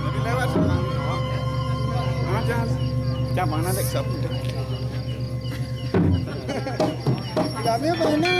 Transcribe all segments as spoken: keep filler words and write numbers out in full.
Jadi lewat sekarang. Nah, jangan. Cabang nanti. Kami apa ini?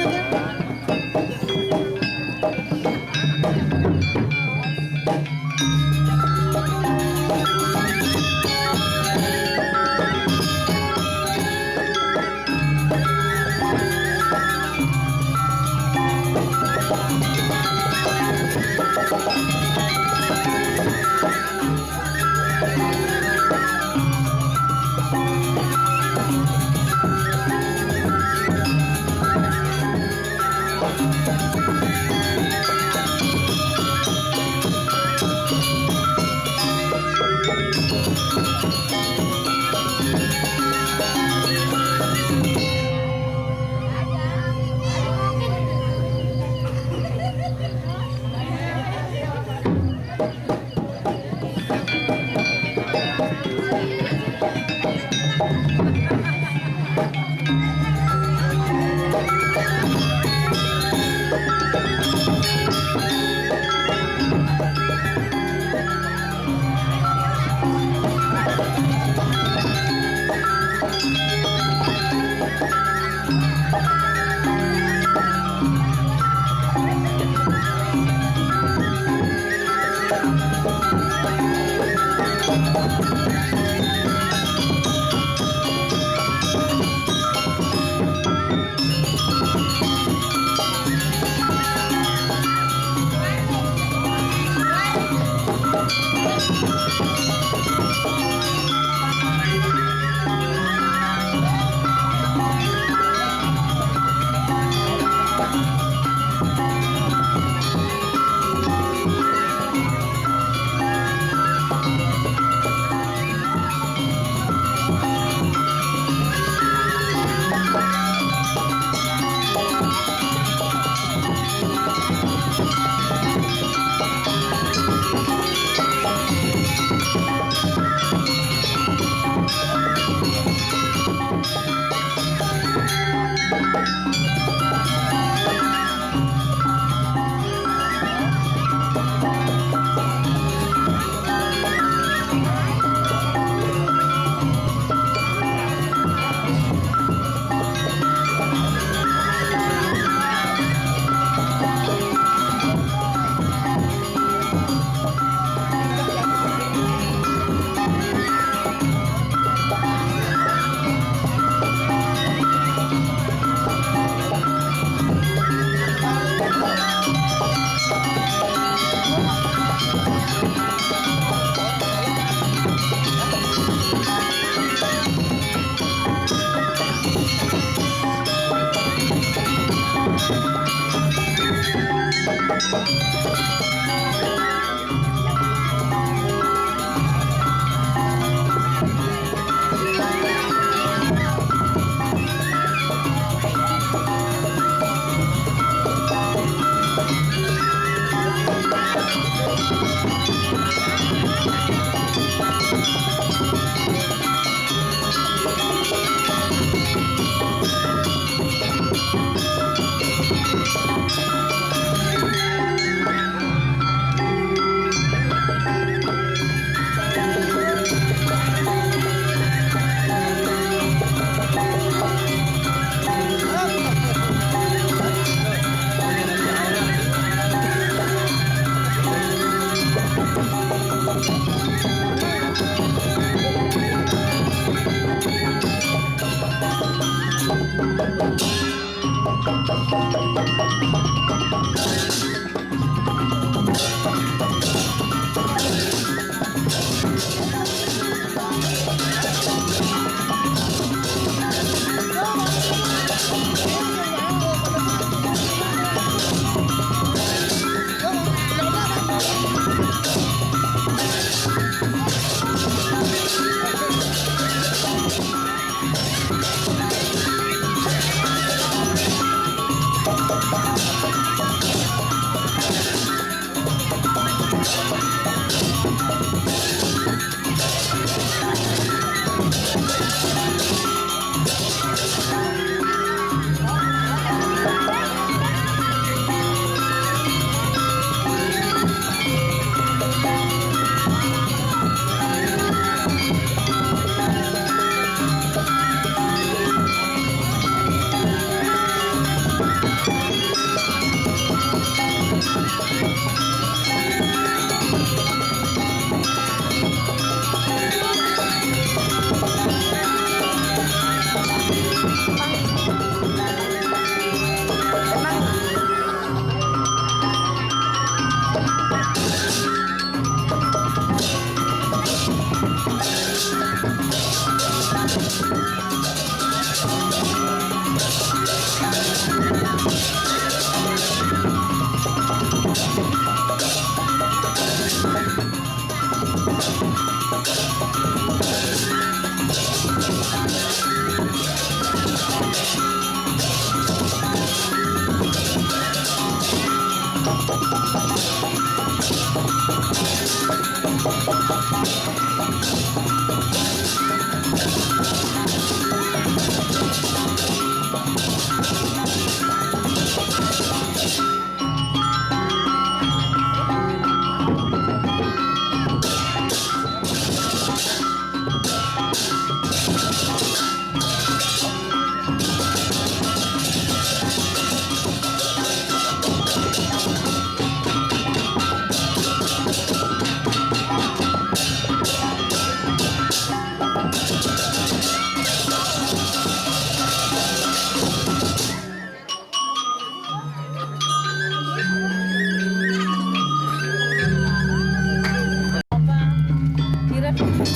Iya,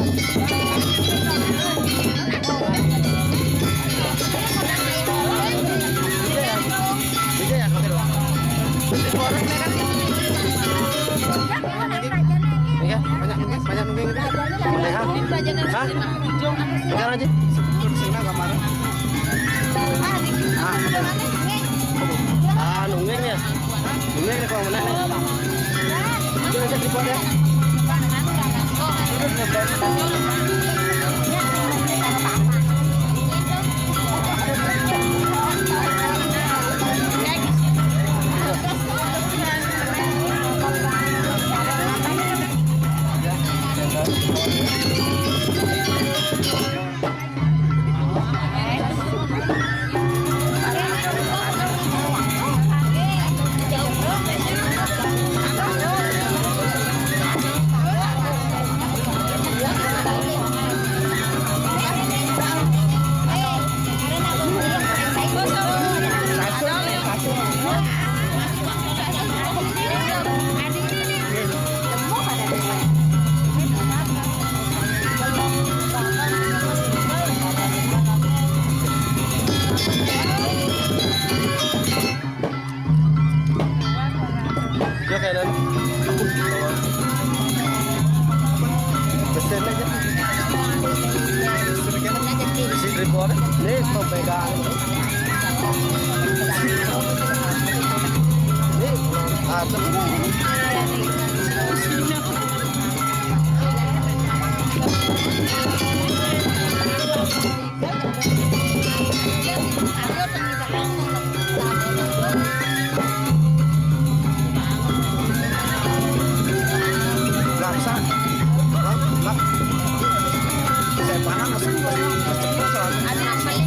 banyak, banyak nungging itu. Boleh, ha? Hah? Enggak aja. Sini gambarnya. Ah, nungging ya. Nungging nih kalau menang nih. Coba cek di kode. Yo, kanan. Pesen aja. Isi drip water. Nih, pemegang. Nih, ah, terus. Lah, bisa. Lah, lah. Saya panas, masuk, masuk, masuk, masuk. Ada apa ya?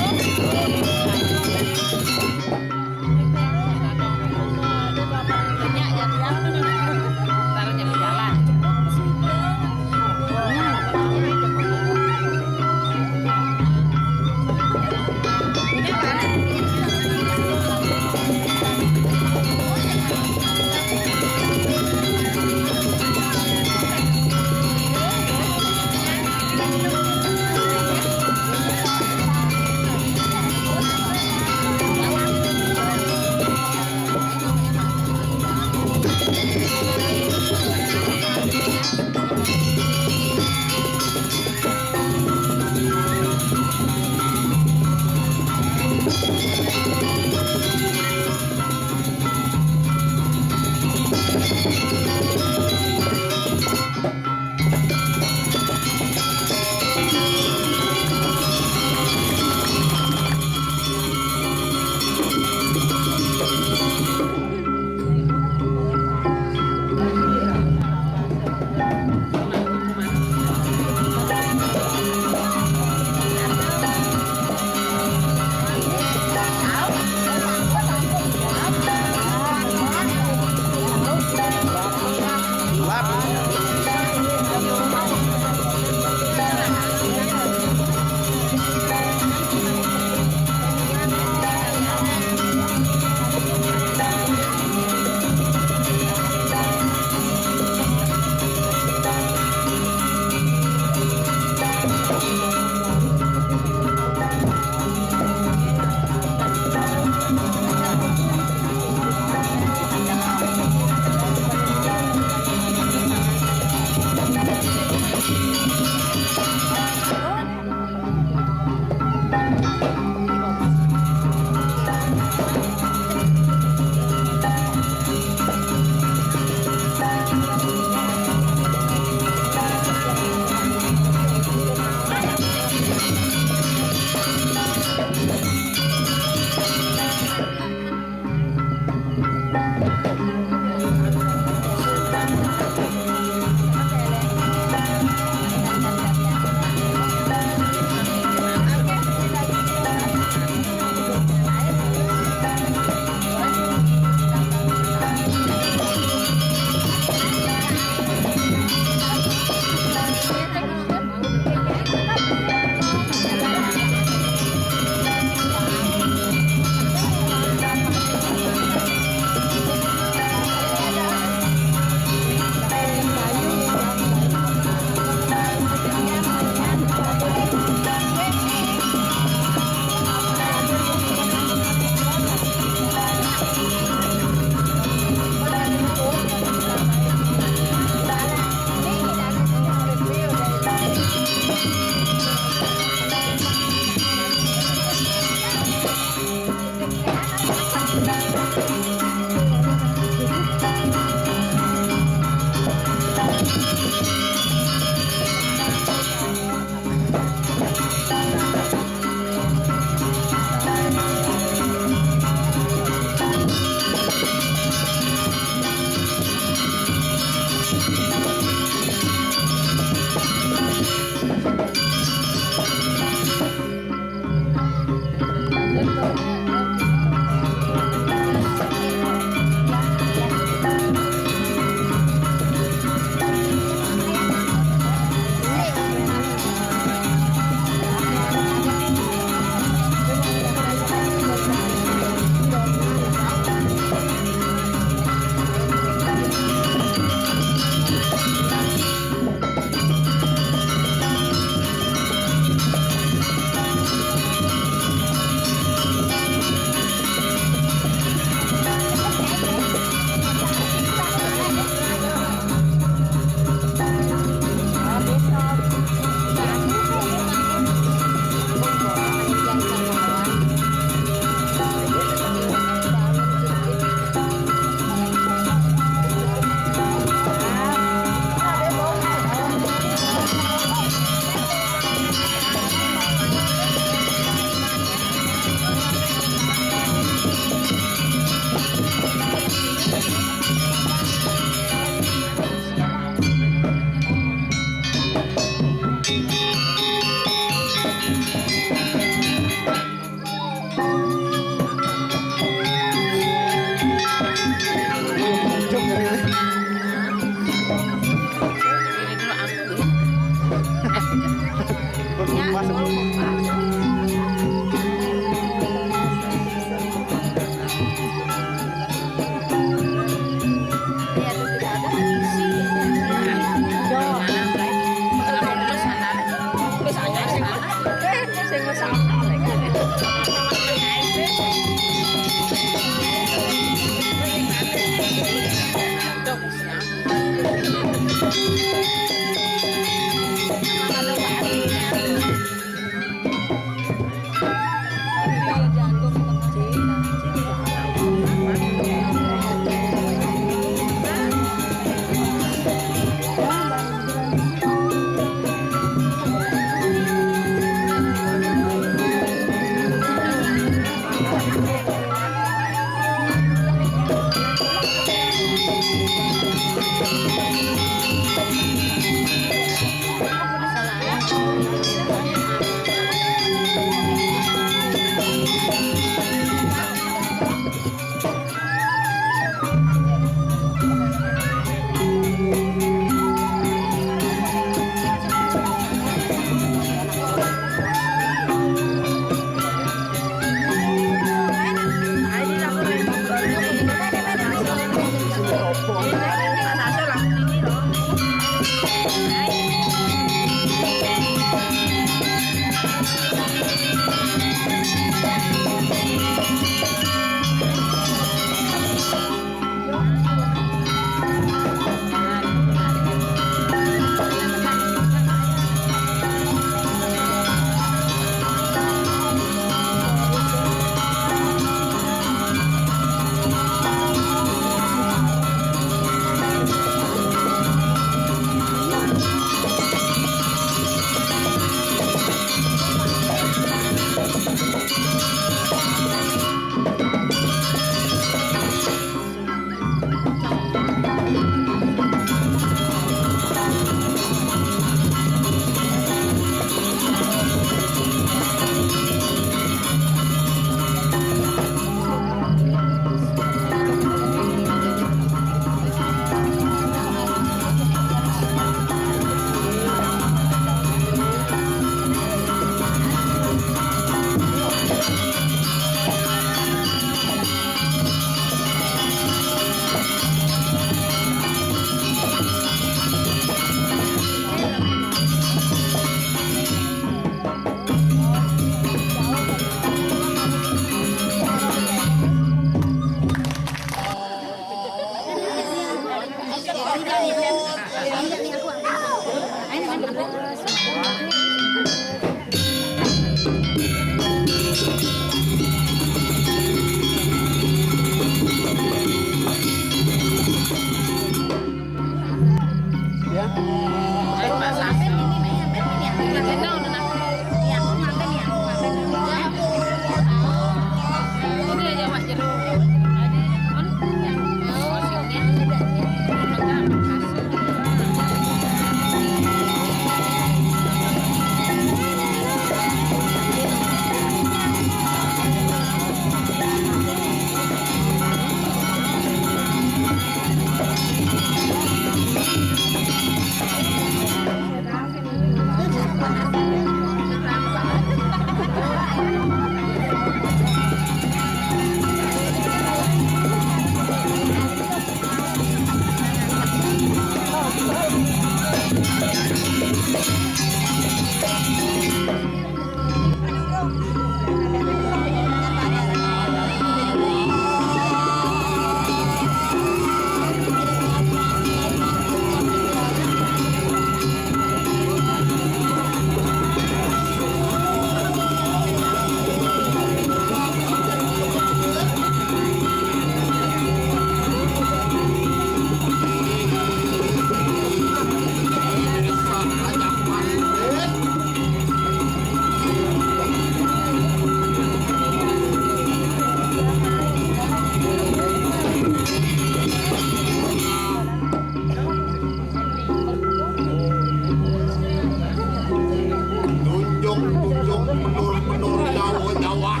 Tunjuk-tunjuk, menur-menur, jauh-jauh.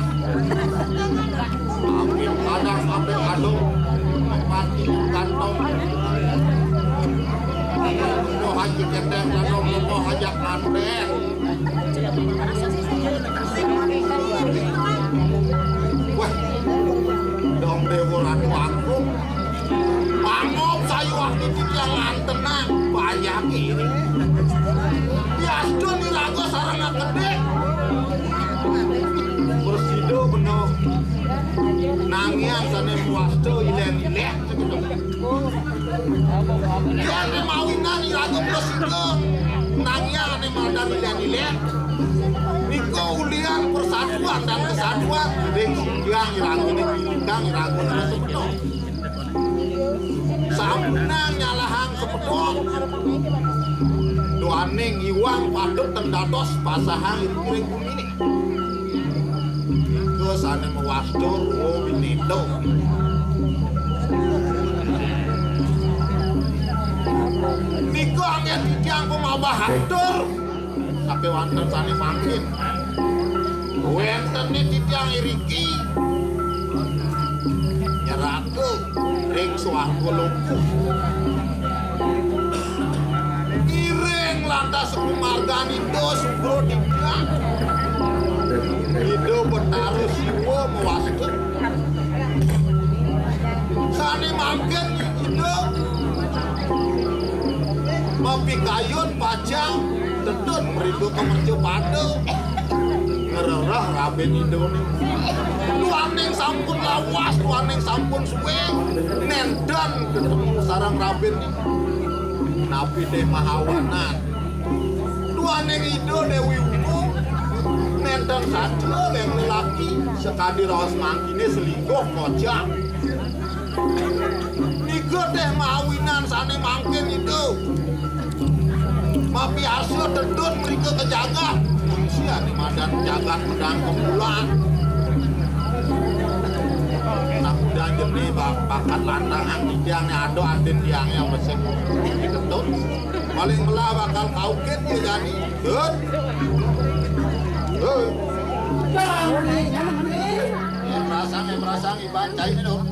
Ambil kadang, ambil kadung, mati kantong. Mau haji keteng, kadung mau haji kanteng. Wah, dong dewa ratu aku. Pangong sayuwak iki tiyang ngantenan, bayang ini. Yasda niraga sarana gedhe. Prasida bena. Nanging sane puasta ileh-ileh. Yen mawi Iraga prasida nanging ané madan ilén-ilén. Nika ulian persatuan dan kesatuan ring singgiang iragané, bilitang iragané semeton. Sampunang nyalahang semeton. Duaning iwang patut ten dados pasahang ring guminé. Nika sané mawasta Rwa Wineda. Nika anggén titiang pamabah atur, sakéwanten sané mangkin. Wénten titiang iriki nyerahang ring swarga loka. Ngiring lantas pamargan Ida sugra titiang. Ida Betara Siwa mawasta. Sané mangkin Ida mapikayun pacang tedun mrika ka mercapada. Ngrereh rabin Idané. Duaning sampun lawas, duaning sampun suwé, nénten ketemu sareng rabin. Napi dé mahawanan? Duaning Ida Déwi Uma, nénten saja léng lelaki, sakadi raos mangkiné selingkuh kocap. Nika téh mawinan sané mangkin Ida mapiasa tedun mrika ka jagat. Siané madan jagat Medang Kemulan. Nah, udah jeni bak-, bakat lantangan titiangé ada adin tiangé yang besik ditetun. Paling melah bakal kaukit ya jani. Tut. Tut. Yang merasang, yang merasang, iban cai minum.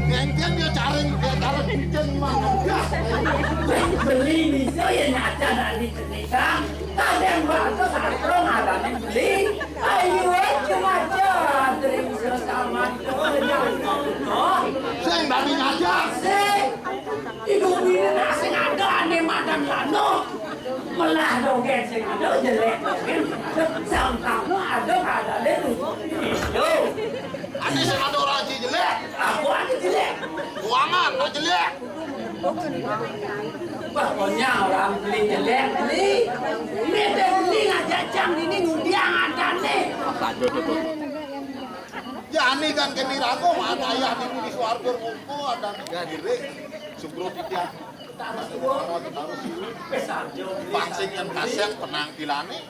Ngéngkén ya caring, ya caring kucing mah. Beli bisa ya nyata dari cerita. Kadang bagus atau ngalamin beli. Ayo, cuma jadri sama itu. Sing bagi ngajar. Sing. Ibu bini nasi ada ane madan lano. Melah dogén sing ada, jelék dogén sing ada. Sangkakmu ada, ada deh. Yo. Ane sing ada orang aja jelék. Aku ane jelék. Keuangan, ah, jelék. Pokoknya orang beli jelék, beli. Ini téh beli ngajak cang ini ngudiang adane. Jani kan kene rago, mata ayah di, di swarga ngumpul, ada negeri. Subro titiang. Taruh siwur. Taruh siwur. Pancing yang kasét penampilannya.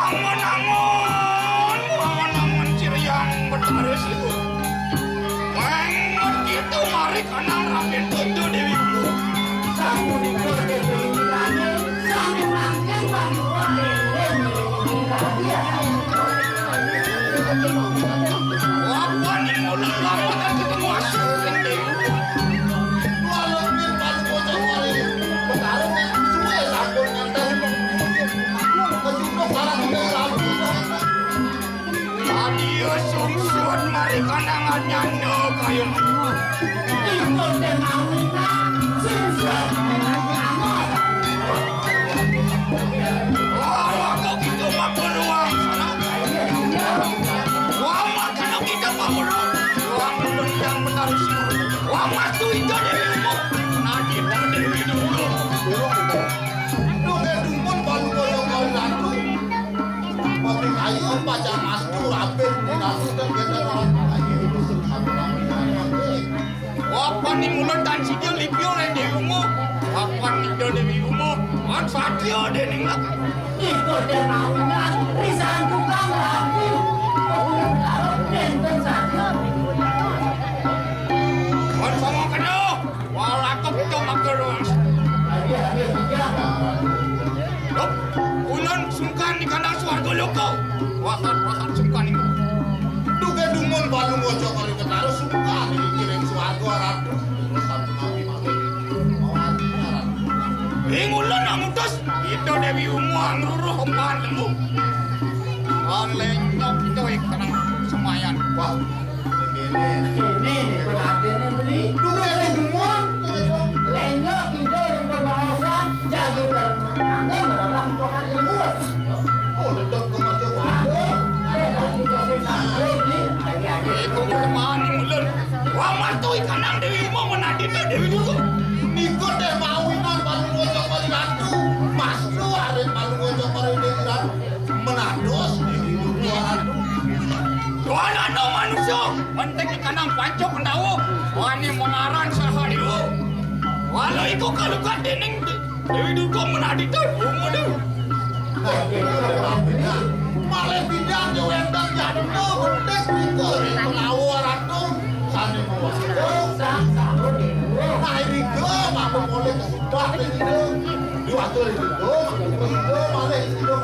Angon-angon, angon-angon sira Hyang Betara Siwa. Wong ngerti tu mari kanang rampin tutu Dewi Guru. Sapunika Dewi Guru, sami mangkin panduwa Dewi Guru. Wapan ing ulah lawan ketemu asik sing Dewi Guru. Walau mir paling bocah mari, Betara suwe sampun ngantos. Kecunduk sarang Dewi Rabi. Sadia sungsut mari kandangan nyana kayun. Ipun den awina sungsut. Wah, waktu kita makan ruang sana. Wah, makan kita makan ruang. Ruang belum yang benar sih. Wah, matu itu Dewi Umum. Nah, kita Dewi dulu. Duke dumun balu boyo kali ratu. Pati kayu pacang astu rapin di ratu dan kita lawan kayu. Wapan ning ulun tan sida lipio len Dewi Ungu. Wapan ning Dewi Ungu. Wan satya dening lak. Ikut dan maunya risan tukang rapi. Nenten satya. Wan sama kena. Walakup to mageluas. Dup, ulun sungkan di kandang swarga loka. Wahan-wahan sungkan iku. Duke dumun balung waja kali ketara sungkan dikiring swarga ratu. Terus satu nabi malih. Mau artinya ratu. Ing ulun amutus, Ida Dewi Ungu angruruh kempan lemu. Lan lenyok Ida ing kena semayan. Wah, Ini pengantinnya beli. Duwe lingkungan. Lenyok ide yang berbahasan. Jadi bermangga dalam Tuhan lembur. Oh, tetap kematian. Ada lagi kasih sampai di hari-hari. Iku kemana mulur? Wah, matu ikanang Dewi mau menadi tuh Dewi dulu. Niku teh mawinan paling wajah paling ratu. Mas lu arin paling wajah paling ratu. Menados di hidup Tuhan. Tuhan ada manusia, penting Kanang pancuk ndawa, wani mangaran saha dewa. Walau iku kalukat dening Dewi Durga menadi tu, umur tu. Malih bidang di wénten jaduna betik rika ring menawa ratu sané mawa. Nah, irika maka polih kesubah ring ida. Diwakil ring ida, ring ida malih ring ida.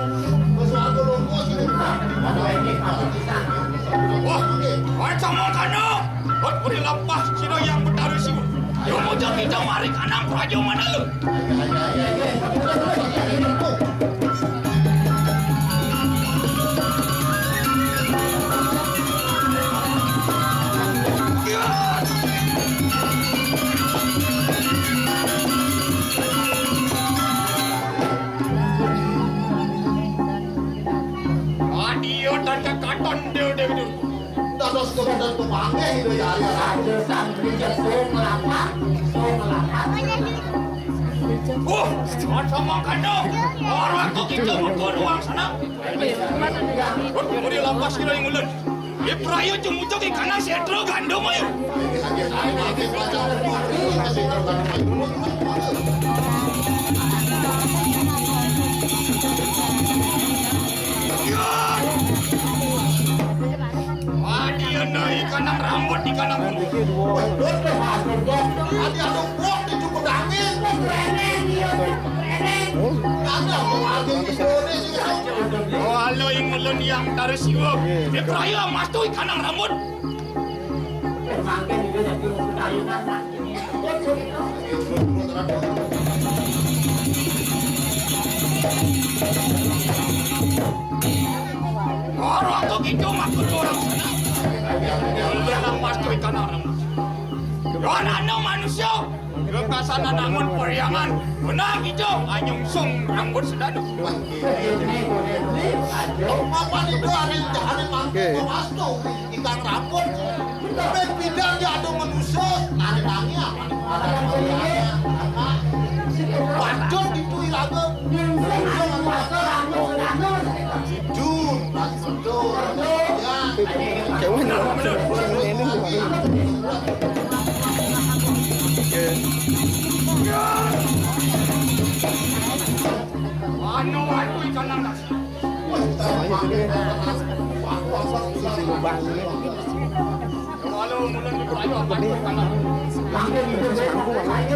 Ke swarga loka sini. Wah, wah, sama kana. Wah, uri lepas sira Hyang Betara Siwa. Yo muja kita mari kanang praja manala. Adio dan kekaton Dewi Dewi. Dados kemudian pemanggih itu ya, ya. Raja Sang Rijek sing lapak, sing lapak. Wah, masa mangkana. Orang kok kita mengko ruang sana. Wah, muri lapas kira yang ulun. Ipraya cumucuk ikana setra gandum ayo. Wah, dia naik kanang rambut di kanang bulu. Adi ada buat di cukup dangin. Ada buat di Indonesia. Oh, halo, ing ulun Hyang Betara Siwa. Ipraya mas tu ikanang rambut. Orang tu gitu maksud orang sana. Iya, mas tu ikan orang. Orang anu manusia. Kekasan nangun pariangan. Benar gitu, anyungsung rambut sedadu. Apa itu hari hari mangke. Oke. Ikang rambut. Tapi bidang dia ada manusia, nari-nari apa nih? Patut itu iraga. Jujur, pas betul. Ya. Kayak mana? Ini tuh. Oke. Anu, anu, ikan nang nasi. Soalnya gede. Sisi lubang ini. Gede. Mangkuk, mangkuk.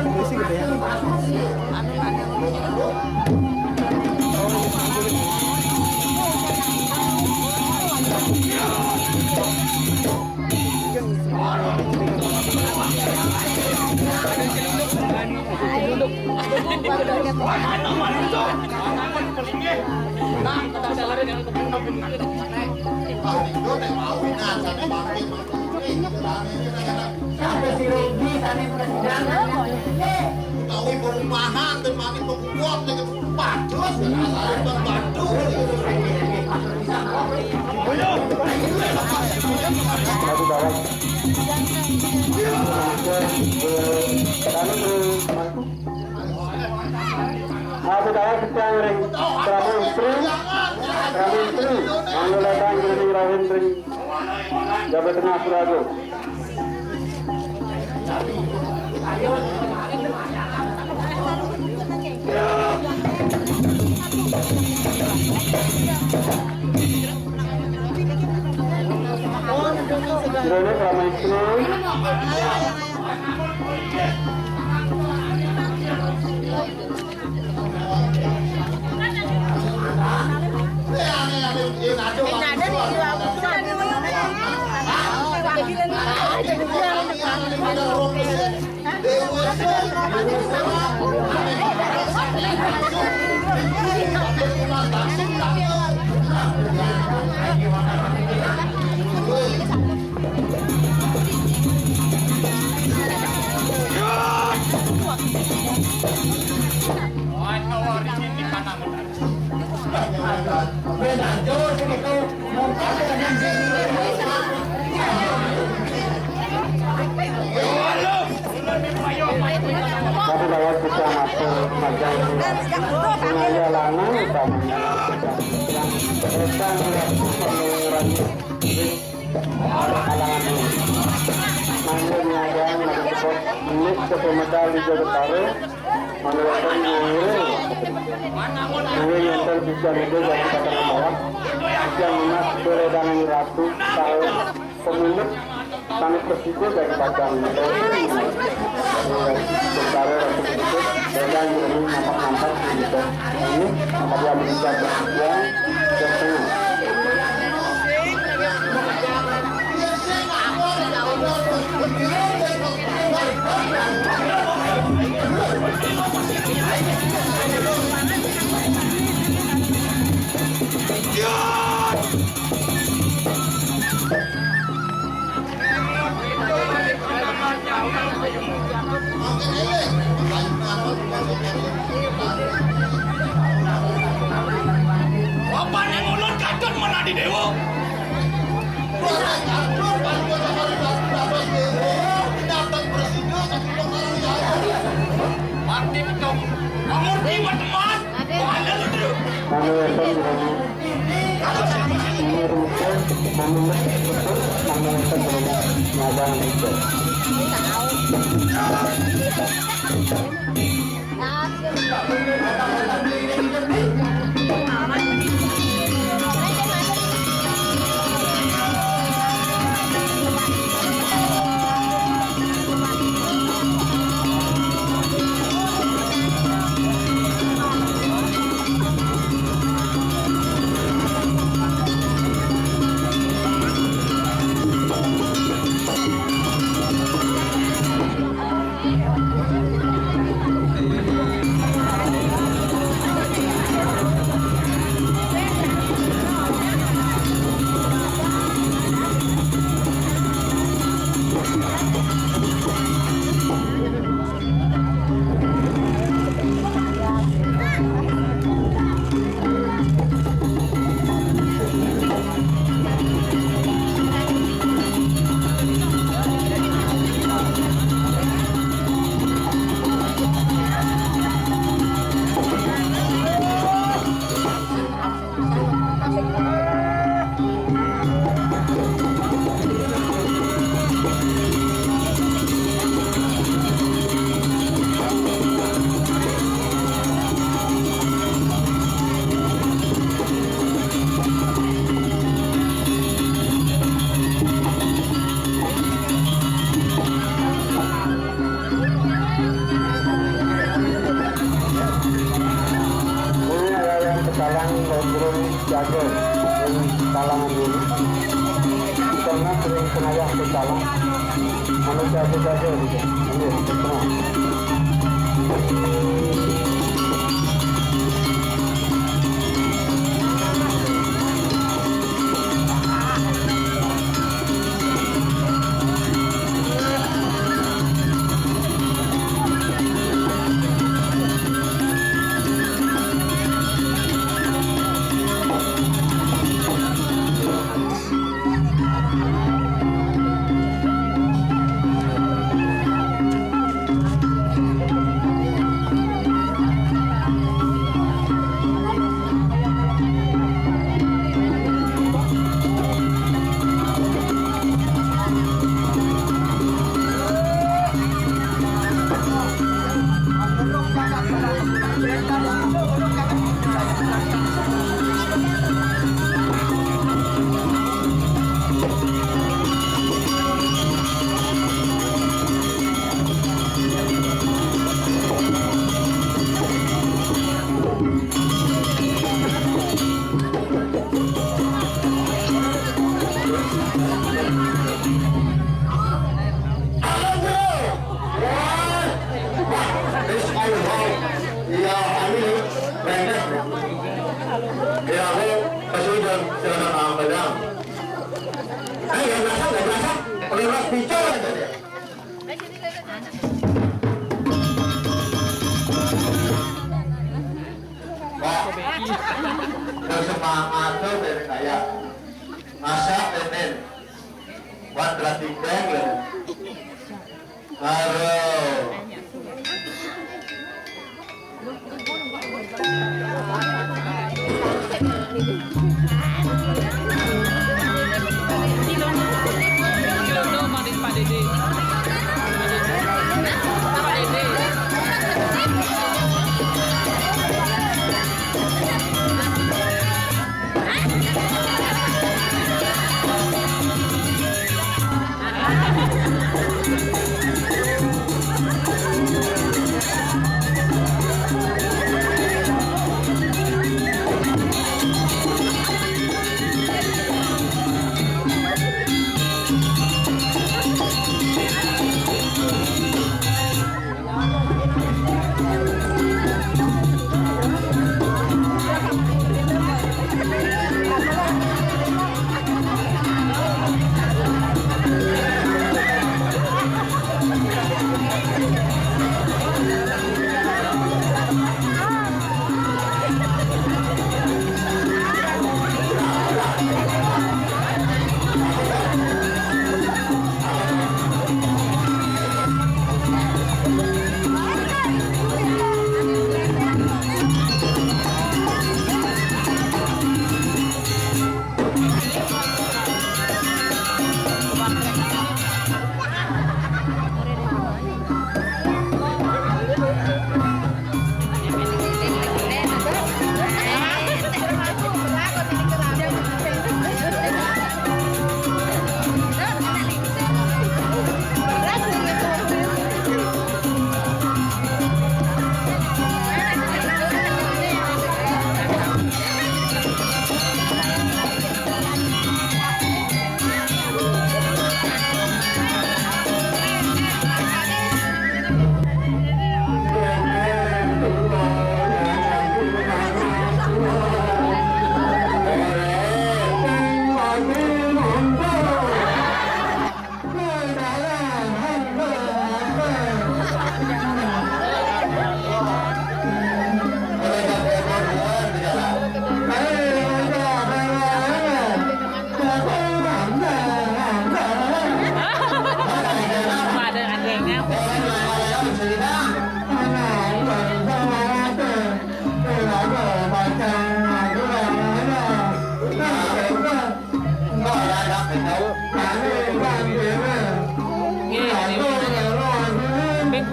Ini sih gede. Sampai si Robi tadi persidangan. Utawi perumahan dan mani pengkuat dengan bagus dan asal pembantu. Satu dalam. Satu dalam sedang ring Prabu Istri, Prabu Istri, mangga datang ring rawin ring Jabat Tengah Prabu. Jroning Rama Istri. Tapi lewat kecamatan Majalaya, pengaya lanang utamanya. Yang datang dari pengeluaran. Halangan dulu. Ini sesuai medal di Jogotaro, menurutkan mengiring. Mengiring yang terbisa itu dari kata bawah. Yang emas beredangan ratu, tahu pemilik, sangat bersyukur dari Padang. Jogotaro ratu itu, beredan yang nampak-nampak gitu. Ini, maka dia menjadi yang Bapak yang ulun kadun menadi dewa. Mati betul. Kamu di teman. Mana yang Ini adalah yang pecalang, daun jeruk, jagung, yang talangan dulu. Di tengah, kering, tengah, ya, pecalang. Manusia itu jagung, gitu. Ini, di tengah. Iya, anu, pendek. Ya, aku kasih udah silakan Pak Padang. Eh, nggak berasa, nggak berasa. Udah bicara aja dia. Pak, udah semangat tuh dari saya. Masak, Teten. Buat belas tiga, ya. Aduh.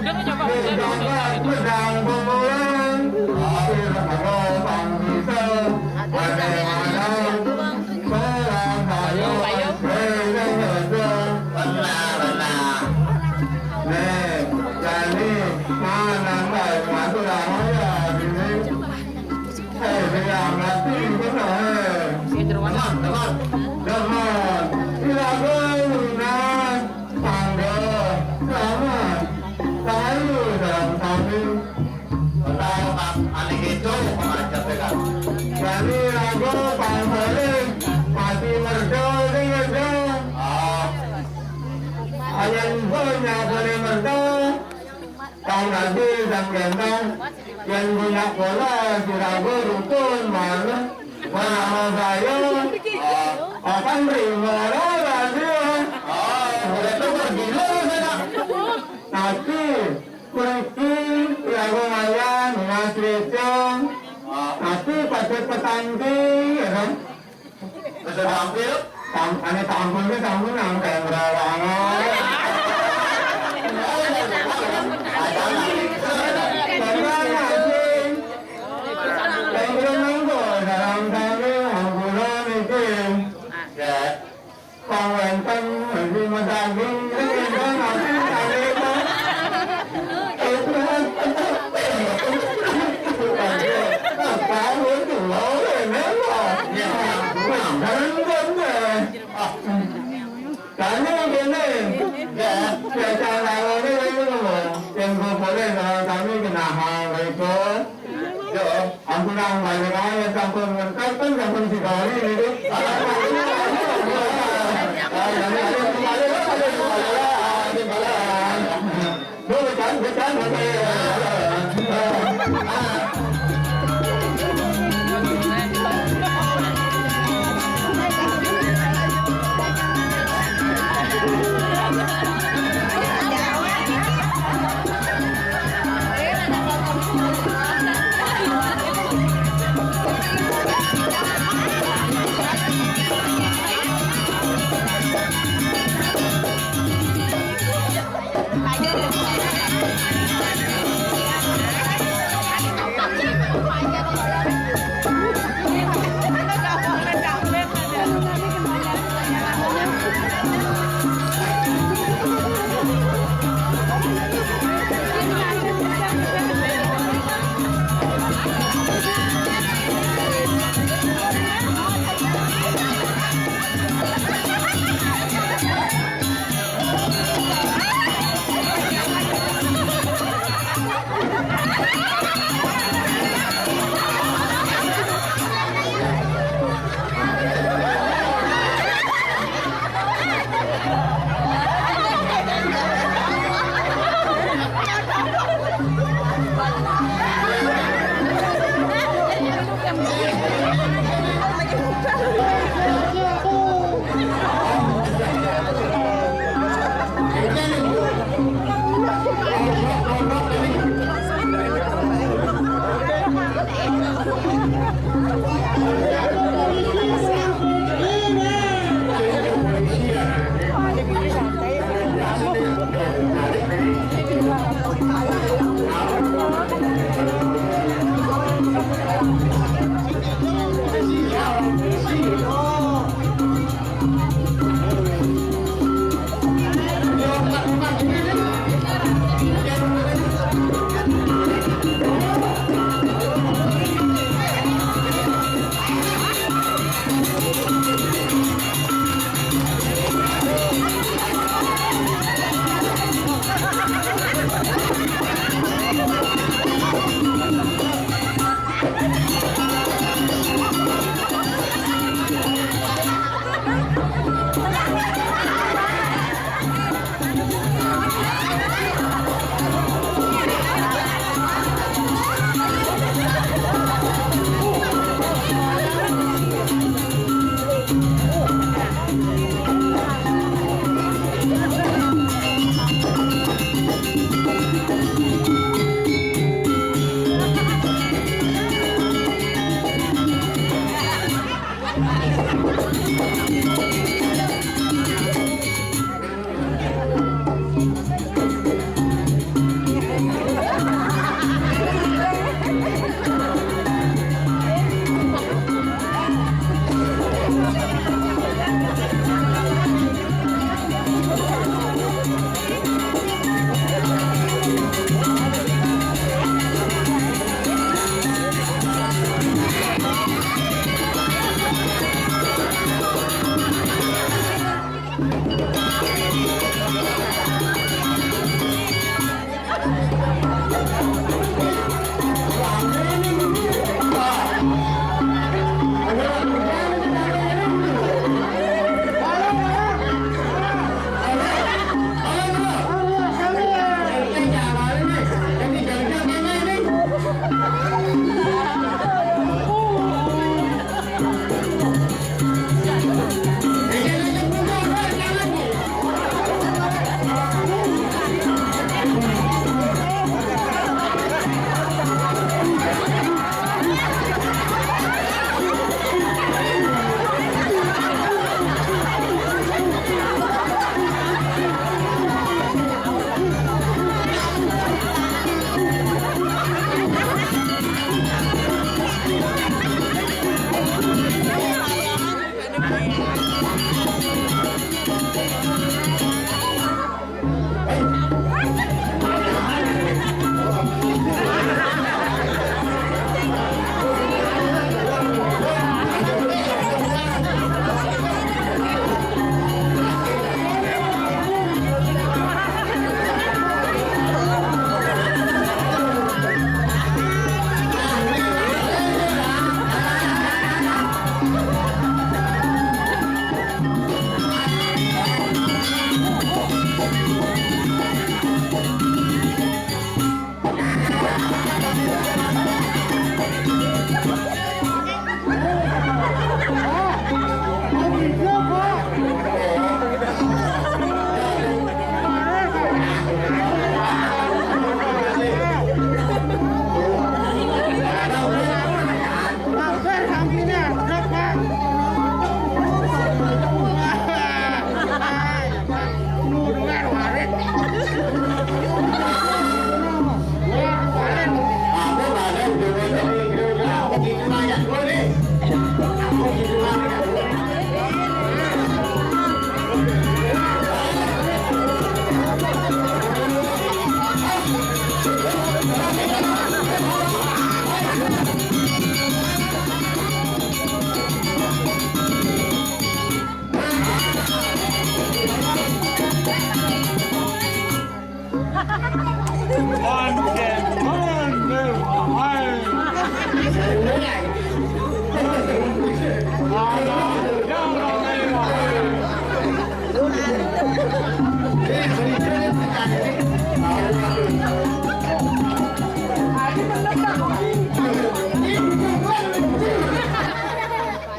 Ning jangkat medang pemulung, tapi rego pang bisa, ade madang, perang kayu, hei, hei, hei, hei. Benar, benar. Nih, jani, mana, mana, mana, mana, mana, mana, eh, bilang ati kena, eh. Demen, demen. Demen. Ilaga lunas, tangga, selamat. Rahayu dalam sami. Betul, Pak. Ane keco, Pak, aja pegang. Jani raga pangsaling, pati merda, sing merda. Ah. Ayan pun nyapane merda. Kang Rabi, Kang Gentong, yen punya bola, siraga rukun, mana? Nama saya, Akan Primara, Rabi, ya. Oh, boleh tuh, bergila, saya. Tapi, mriki, siraga ngayan, Mas Ricong. Tapi, pada petangki, ya kan? Wis tampil? Tam-, ane tampil ki sampun nang tembra wangun. Tembra nasi. Tembra monggo dalam sami ampura niki. Ya. Pang wenten niki medaging, niki nasi, nasi, Kami kene, ya, biasa lawane kene lho. Yang boleh kalau kami kena hal itu. Yo, ampun, balik aja, sampun ngentek kan, sampun digawani itu.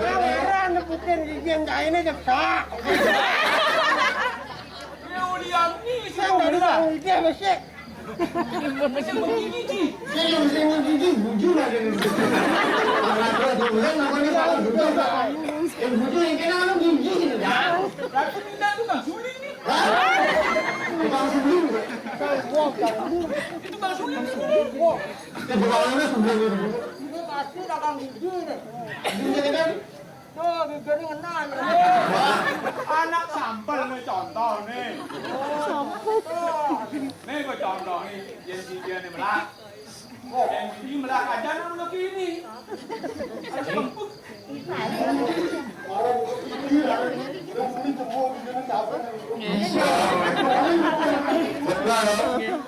Ora neputin gigi yang kainnya ceplok. Ini ulian nih, sing nggak ada udah. Udah, besik. Sing begini, Ji. Sing, sing gigi, bujur aja nih. Orang tua tuh, kan, namanya Pak Bujur, Pak. Yang bujur, yang kena orang gigi, gitu, kan? Tapi pindah tuh, Bang Suli nih. Hah? Bang Suli, Pak. Itu Bang Suli nih. Itu Bang Suli nih. Itu pasti dagang gigi nih. Gigi, kan? Tuh, bibirnya ngenah. Anak sampel nih, contoh nih. Tuh. Nih, gua contoh nih. Yang dia nih, melak. Oh, yang ini melak aja, anak melak ini. Anak kemput. Orang ini, yang ini cemburu, ini siapa nih?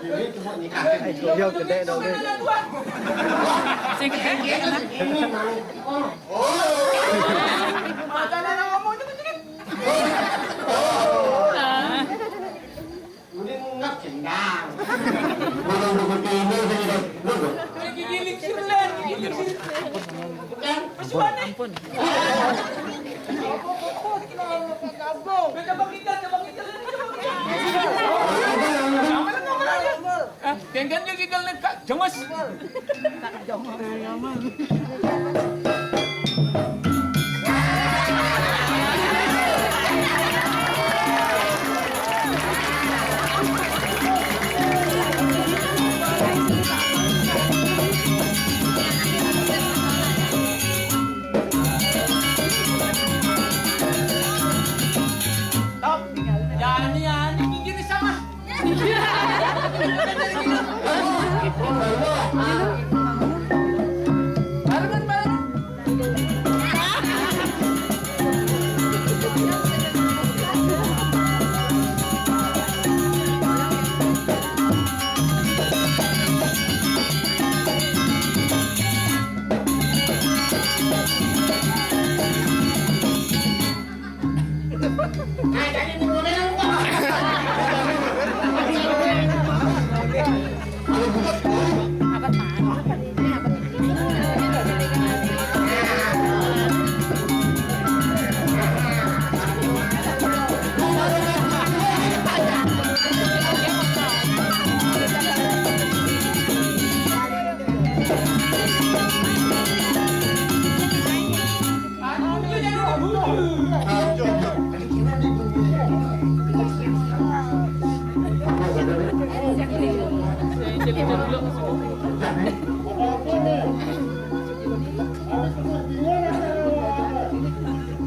Ini cuma nikah. Dia gede dong, nih. Sing gede, dia kena. Ini mau. Oh. Makanan ngomong cepet-cepet. Mending ngap gendang. Belum seperti ini, saya udah, udah. Gigi lingsir, Len, gigi lingsir. Kan? Ampun. Coba kita, coba kita, coba kita. Jangan, jangan, jangan. Ah, dengkan juga kita nih, Kak. Jemes. Stop. Jangan, jangan, ini sama.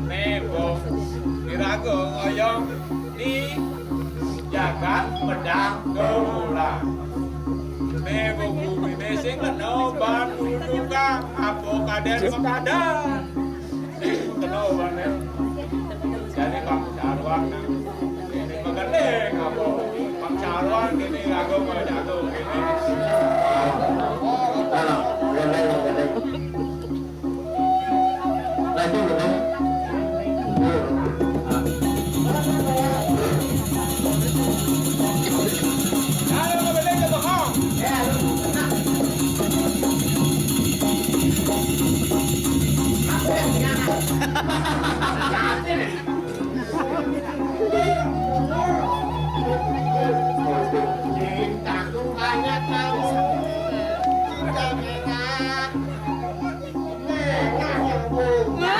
Nih, Bu, dirago oyong di jagat pedang kemulan. Nih, Bu, bumi nih sing kena ban kudu tukang, apa kaden makadan. Sing kena ban, ya. Jadi, Bang Sarwan, nah, ini menggending, apa? Bang Sarwan, ini lagu mau jago, ini. Halo, menggending, menggending. Banyak tahu. Udah merah. Merah yang bunga.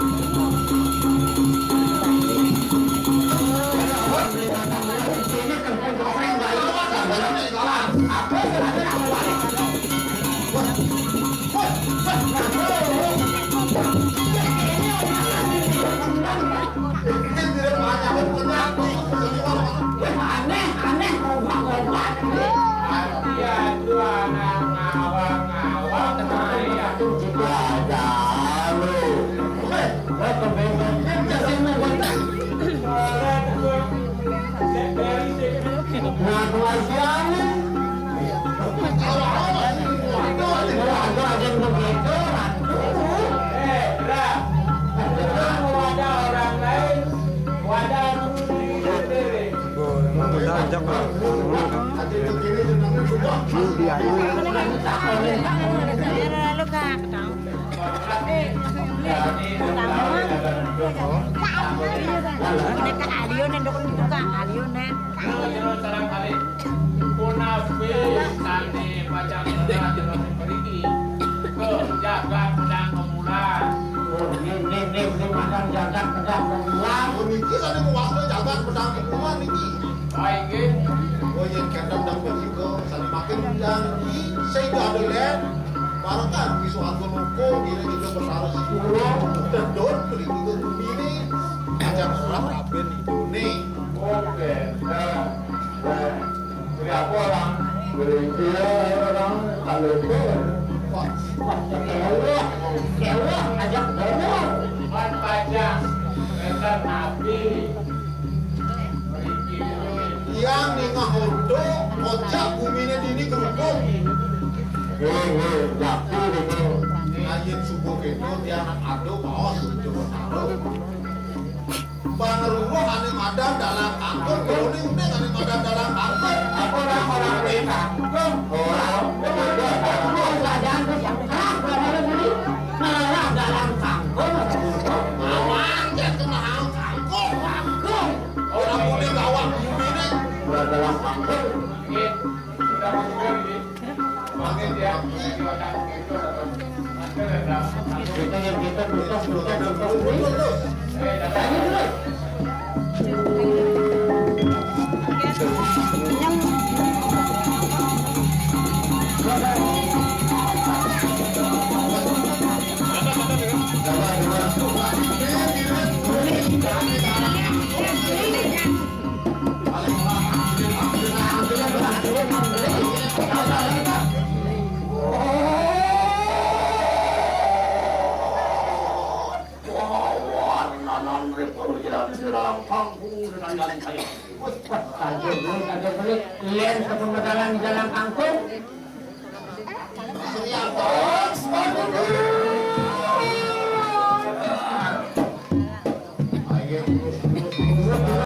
Aneh, aneh, obat-obat. Hati aduh anak ngawang-ngawang, Maria. Ada lu. Hei, lo kebebasan kasih mau buat. Nah, kewajibannya. Waduh, aja begitu. Eh, Bra. Kalau ada orang lain, wadah dulu diri sendiri. Udah, ajak, Pak. Lu dia ini. Lalu, Kak. Eh, pertama, Kak Alio nih, dukung itu, Kak Alio nih. Punapi sane pacang berat dalam mriki. Ke jagat pedang kemulan. Oh, ini, ini, ini, ini padang jagat pedang kemulan. Oh, niki sane kuwasa jagat pedang kemulan niki. Baik, nggih. Oh, yen kadang dapat juga sane makin janji sing ada len. Barokan wis aku nuku kira kita bertaruh sepuluh tedon beli kita bumi ini. Ajak orang kabeh idone. Oke, nah. Nah, beli apa orang? Beli dia orang kalau itu. Wah, wah, kewah, kewah, ajak ngomong. Wan pajak, ngeten nabi. Yang ningah odo, ojak gumine dini kerupuk. Nggih, nggih, yakin itu. Ayen subuh kene dia anak ado kaos itu taruh. Pangeruh ane madan dalam kangkung, kene uning ane madan dalam kangkung. Apa orang-orang ini kangkung? Orang, orang, Yen sepemadalan di dalam kangkung.